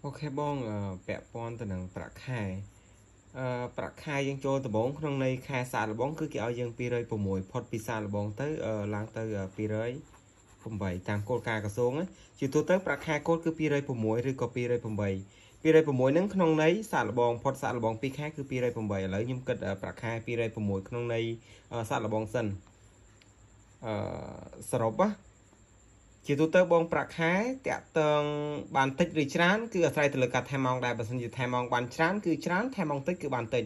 OK បងពាក់ព័ន្ធទៅនឹងប្រាក់ខែប្រាក់ខែយើងចូលដំបូងក្នុងន័យខែសាកល្បងគឺគេឲ្យយើង206ផុតពីសាកល្បងទៅឡើងទៅ208តាមគោលការណ៍ក្រសួងជាទូទៅប្រាក់ខែគោលគឺ206ឬក៏208 206ហ្នឹងក្នុងន័យសាកល្បងផុតសាកល្បង2ខែគឺ208ឥឡូវខ្ញុំគិតប្រាក់ខែ206ក្នុងន័យសាកល្បងសិនអឺសរុបណាជាទូទៅបងប្រាក់ខែតាក់តងបានតិចឬច្រើនគឺអាស្រ័យទៅលើការថែមម៉ោងដែរបើសិនជាថែមម៉ោងបានច្រើនគឺច្រើនថែមម៉ោងតិចគឺបានតិច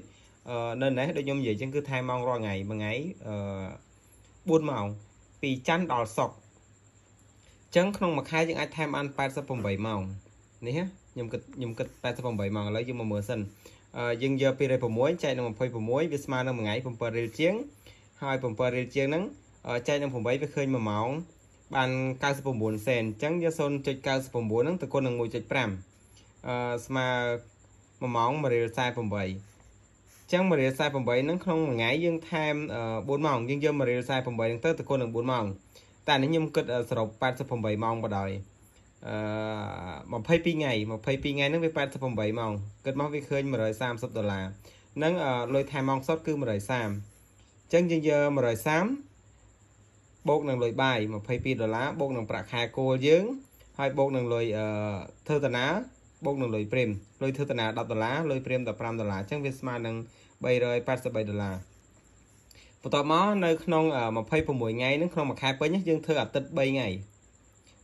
នៅនេះដូចខ្ញុំនិយាយចឹងគឺថែមម៉ោងរាល់ថ្ងៃមួយថ្ងៃអឺ4ម៉ោងពីច័ន្ទដល់សុក្រចឹងក្នុងមួយខែយើងអាចថែមបាន88ម៉ោងនេះណាខ្ញុំគិត88ម៉ោងឥឡូវយើងមកមើលសិនយើងយក206ចែកនឹង26វាស្មើនឹងមួយថ្ងៃ7រៀលជាងហើយ7រៀលជាងហ្នឹងចែកនឹង8វាឃើញ1ម៉ោងបាន99សេនអញ្ចឹងយក0.99ហ្នឹងទៅគុណនឹង1.5ស្មើ1ម៉ោង1រៀល48អញ្ចឹង1រៀល48ហ្នឹងក្នុងមួយថ្ងៃយើងថែម4ម៉ោងយើងយក1រៀល48ហ្នឹងទៅគុណនឹង4ម៉ោងតែនេះខ្ញុំគិតសរុប88ម៉ោងបណ្ដោយអឺ22ថ្ងៃ22ថ្ងៃហ្នឹងវា88ម៉ោងគិតមកវាឃើញ130ដុល្លារនឹងលុយថែមម៉ោងសុទ្ធគឺ130អញ្ចឹងយើងយក130បូកនឹងលុយបាយ22ដុល្លារបូកនឹងប្រាក់ខែគោលយើងហើយបូកនឹងលុយអឺធ្វើតាណាបូកនឹងលុយព្រីមលុយធ្វើតាណា10ដុល្លារលុយព្រីម15ដុល្លារអញ្ចឹងវាស្មើនឹង383ដុល្លារបន្ទាប់មកនៅក្នុង26ថ្ងៃហ្នឹងក្នុងមួយខែពេញយើងធ្វើអាទិត្យ3ថ្ងៃ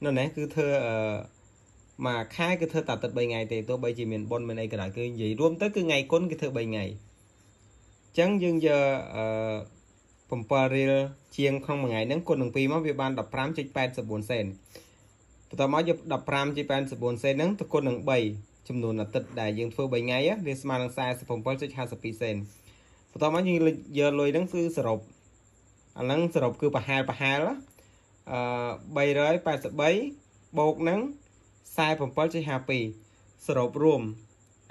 នៅនេះគឺធ្វើអឺមួយខែគឺធ្វើតែអាទិត្យ3ថ្ងៃទេទោះបីជាមានបុណ្យមានអីក៏ដោយគឺនិយាយរួមទៅគឺថ្ងៃគុណគឺធ្វើ3ថ្ងៃអញ្ចឹងយើងយកអឺ7រៀលជាងក្នុងមួយថ្ងៃហ្នឹងគុណនឹង2មកវាបាន15.84សេនបន្ទាប់មកយក15.84សេនហ្នឹងទៅគុណនឹង3ចំនួនអាទិត្យដែលយើងធ្វើ3ថ្ងៃវាស្មើនឹង47.52សេនបន្ទាប់មកយើងយកលុយហ្នឹងគឺសរុបអាហ្នឹងសរុបគឺប្រហែលប្រហែលអឺ383បូកនឹង47.52សរុបរួម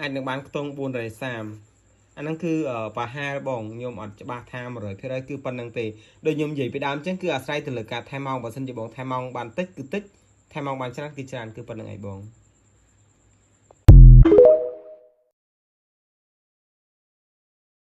អាចនឹងបានខ្ទង់430អាហ្នឹងគឺប្រហែលបងខ្ញុំអត់ច្បាស់ថា100%គឺប៉ុណ្្នឹងទេដូចខ្ញុំនិយាយពីដើមអញ្ចឹងគឺអាស្រ័យទៅលើការថែមម៉ោងបើសិនជាបងថែមម៉ោងបានតិចគឺតិចថែមម៉ោងបានច្រើនគឺច្រើនគឺប៉ុណ្្នឹងឯងបង។